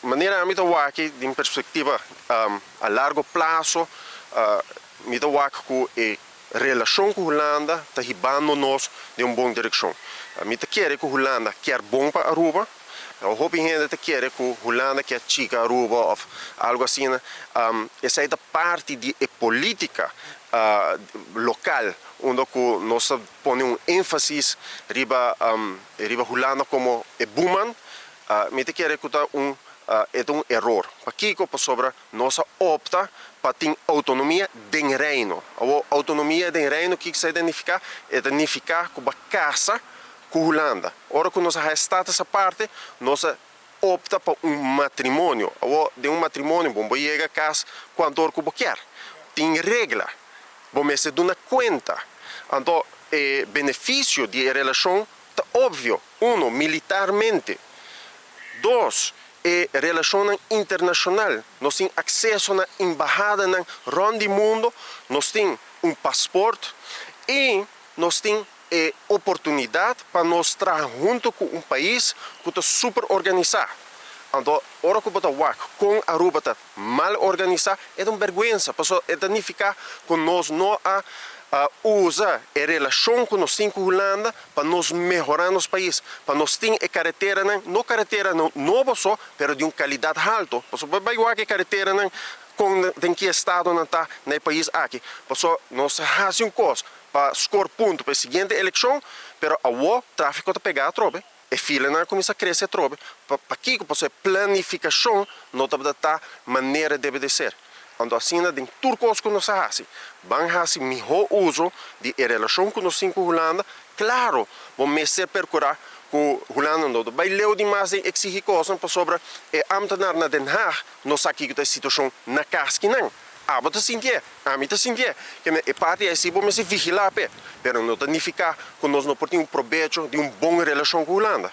Manera ami ta wak den perspectiva a largo plazo, mi ta wak cu e relacion cu Hulanda ta hibando nos den un bon direccion. Mi ta kere cu Hulanda kier bon pa Aruba. Hopi hende ta kere cu Hulanda kier chica Aruba of algo asina. Esey ta parti di e politica local unda cu nos ta pone un enfasis riba riba Hulanda como e buman. Mi ta kere ku ta un e ta un eror. Pakiko? Pasobra nos a opta pa tin outonomia den Reino. Awor, outonomia den Reino kiko sa e ta nifiká? E ta nifiká ku bo a kasa ku Hulanda. Ora ku nos a haña status aparte, nos a opta pa un matrimonio. Awor, den un matrimonio bo no por yega kas kuantu or ku bo kier. Tin regla. Bo mester duna kuenta. Anto e benefisio di e relashon ta obvio. Uno, militarmente. Dos, e relashonnan internashonal. Nos tin akseso na embahadanan rònt di mundo, nos tin un pasport i nos tin e oportunidat pa nos traha huntu ku un pais ku ta super organisá. Anto, ora ku bo ta wak kon Aruba ta mal organisá, e ta un bèrgwensa, pasobra e ta nifiká ku nos no a usa e relashon ku nos tin ku Hulanda pa nos mehorá nos pais, pa nos tin e kareteranan, no kareteranan nobo so, pero di un kalidat halto. Pasobra bo bai wak e kareteranan kon den ki estado nan ta na e pais aki. Pasobra nos a hasi un kos pa skor punto pa e siguiente elekshon, pero awo tráfiko ta pegá atrobe, e filanan a kuminsá krese atrobe. Pakiko? Pasobra e planifikashon no tabata ta manera debe de ser. Anto asina den tur kos ku nos a hasi, ban hasi mihó uso di e relashon ku nos tin ku Hulanda. Klaro, bo mester perkurá ku Hulanda no ta bai leu dimas den eksigí kosnan pasobra e ámtenar na Den Haag no sa kiko ta e situashon na kas kinan. Abo ta sintié, ami ta sintié. Kende e parti ei si bo mester vigilá p'e, pero no ta nifiká ku nos no por tin un probecho di un bon relashon ku Hulanda.